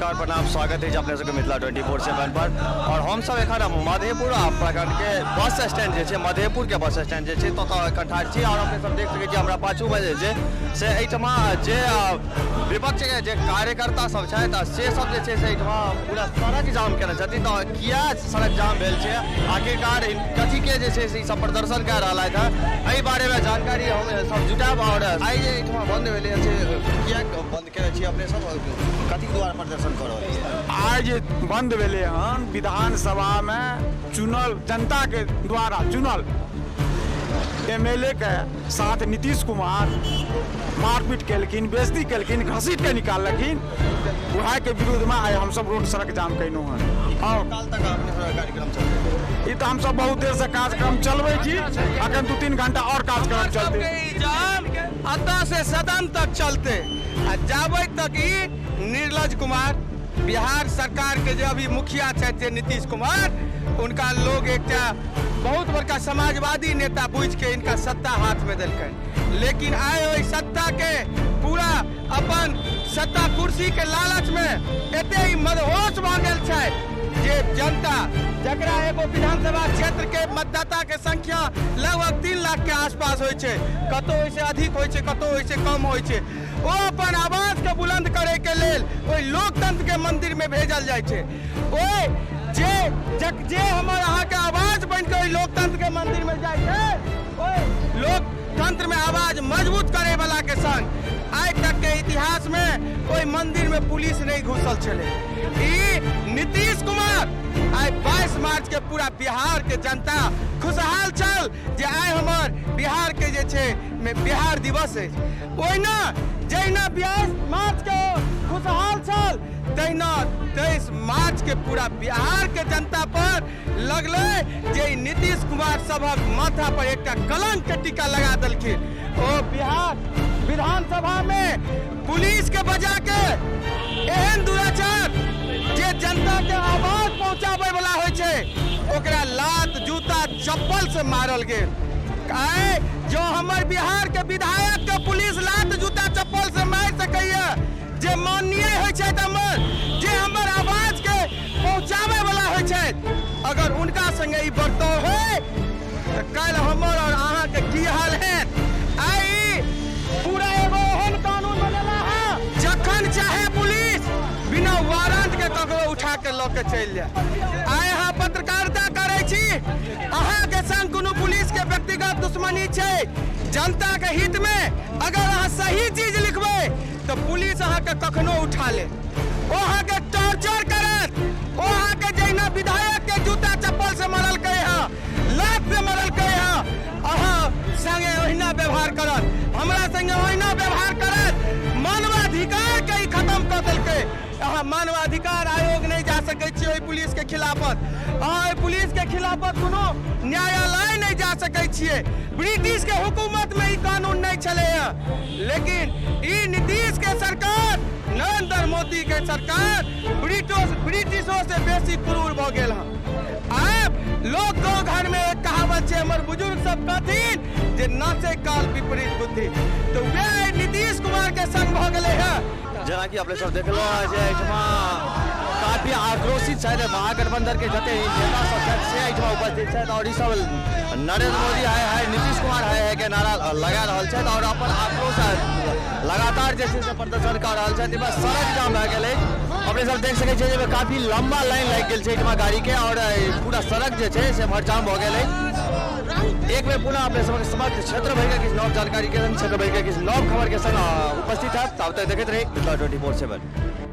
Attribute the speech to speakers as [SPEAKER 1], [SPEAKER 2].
[SPEAKER 1] नमस्कार, प्रणाम, स्वागत है अपने सबके मिथिला 24/7 पर। और हम सब एखन मधेपुरा प्रखंड के बस स्टैंड जे छै, मधेपुर के बस स्टैंड जे छै ततऽ एखन ठाढ़ छी। और अपने सब देख सकै छी हमरा पाछू में जे छै से एहिठमा जे विपक्ष के जे कार्यकर्ता सब छथि से सब जे छै से एहिठमा पूरा सड़क जाम केने छथिन। तऽ किया सड़क जाम भेल छै, आखिरकार कथी के जे छै से ई सब प्रदर्शन कए रहल हँ, एहि बारे में जानकारी हम सब जुटायब। और आइ जे एहिठमा बंद भेलै से किया बंद केने छी अपने सब, कथी द्वारा प्रदर्शन कऽ रहल छी?
[SPEAKER 2] आइ जे बंद भेलै हन, विधानसभामे चुनल जनताके द्वारा चुनल एमएलए के साथ नीतीश कुमार मारपीट केलखिन, बेइज्जती केलखिन, घसीट के निकाललखिन, उएहके विरुद्धमे आइ हमसब रोड सड़क जाम केलहुँ हन। और
[SPEAKER 1] काल तक अपने सब कार्यक्रम चलतै?
[SPEAKER 2] ई तऽ हमसब बहुत देरसँ कार्यक्रम चलबै छी, अखन 2-3 घंटा और कार्यक्रम चलतै।
[SPEAKER 3] ई जाम एतऽ से सदन तक चलते आ जाबै तक ई निर्लज कुमार बिहार सरकार के जे अभी मुखिया छथि जे नीतीश कुमार, उनका लोग एकटा बहुत बड़का समाजवादी नेता बुझि के इनका सत्ता हाथ में देलकनि, लेकिन आइ ओहि सत्ता के पूरा अपन सत्ता कुर्सी के लालच में एते ही मदहोश भऽ गेल छथि जे जनता जकरा एगो विधानसभा क्षेत्र के मतदाता के संख्या लगभग 3 लाख के आसपास होइ छै, कतौ ओहिसँ अधिक होइ छै, कतौ ओहिसँ कम होइ छै, ओ अपन आवाज के बुलंद करे के लेल ओहि लोकतंत्र के मंदिर में भेजल जाइ छै। ओहि जे जे हमर अहाँके आवाज बनि के ओहि लोकतंत्र के मंदिर में जाइ छै, ओहि लोकतंत्र में आवाज मजबूत करे वाला के संग आइ तक के इतिहास में ओहि मंदिर में पुलिस नहीं घुसल छलै। ई नीतीश कुमार आइ 22 मार्च के पूरा बिहार के जनता खुशहाल छल जे आइ हमर बिहार के जे छै में बिहार दिवस अछि। ओहिना जहिना 22 मार्च के खुशहाल छल तहिना 23 मार्च के पूरा बिहार के जनता पर लगलै जे ई नीतीश कुमार सभक माथा पर एकटा कलंक के टीका लगा देलखिन। ओ बिहार विधानसभा में पुलिस के बजा के एहन दुराचार जे जनता के आवाज पहुंचाबै वाला होइ छै ओकरा लात जूता चप्पल से मारल गेल। आइ जो हमर बिहार के विधायक के पुलिस लात जूता चप्पल से मारि सकैया, जे माननीय होइ छथि हमर, जे हमर आवाज के पहुंचाबै वाला होइ छथि, अगर उनका संगे ई बर्ताव होइ तऽ काल्हि हमर और अहाँ के की हाल हैत। आइ पूरा एगो एहन कानून बनेला है जखन चाहे पुलिस बिना वारंट के ककरो उठा के लऽ के चलि जाए। आइ अहाँ पत्रकारिता करै छी, अहाँ के संग कोनो पुलिस के व्यक्तिगत दुश्मनी छै, जनता के हित में अगर अहाँ सही चीज लिखबै तऽ पुलिस अहाँ के कखनो उठा ले, ओ अहाँ के टॉर्चर करत, ओ अहाँ के जहिना विधायक के जूता चप्पल से मारलकै हँ, लात से मारलकै हँ, अहाँ संगे ओहिना व्यवहार करत, हमरा संगे ओहिना व्यवहार करत। मानवाधिकार के ई खत्म कऽ देलकै। अहाँ मानवाधिकार आयोग नहि जा सकै छी ओहि पुलिस के खिलाफत, अहाँ ओहि पुलिस के खिलाफत कोनो न्यायालय नहि जा सकै छियै। ब्रिटिश के हुकूमत में ई कानून नहि छलै हँ, लेकिन ई नीतीश के सरकार, नरेंद्र मोदी के सरकार ब्रिटिशो से बेसी क्रूर भऽ गेल हँ। आब लोक गाँव घर में एक कहावत छै, हमर बुजुर्ग सब कहथिन जे नाचे काल विपरीत बुद्धि, तऽ वएह नीतीश कुमार के संग भऽ गेलै हँ।
[SPEAKER 1] जेनाकि अपने सब देखलहुँ हँ जे एहिठमा काफी आक्रोशित छथि महागठबंधन के जते नेता सब छथि से एहिठमा उपस्थित छथि और ई सब नरेंद्र मोदी हाय हाय, नीतीश कुमार हाय हाय के नारा लगा रहल छथि और अपन आक्रोश लगातार जे छै से प्रदर्शन कऽ रहल छथि। एहिमे सड़क जाम भए गेल अछि, अपने सब देख सकै छियै जे काफी लंबा लाइन लागि गेल छै एहिठमा गाड़ी के और पूरा सड़क जे छै से एम्हर जाम भऽ गेल अछि। एक बेर पुनः अपने सबके समक्ष क्षेत्र भरि के किछु नव जानकारी के संग, क्षेत्र भरि के किछु नव खबर के संग उपस्थित हैब। ताबत तक देखैत रही मिथिला 24/7।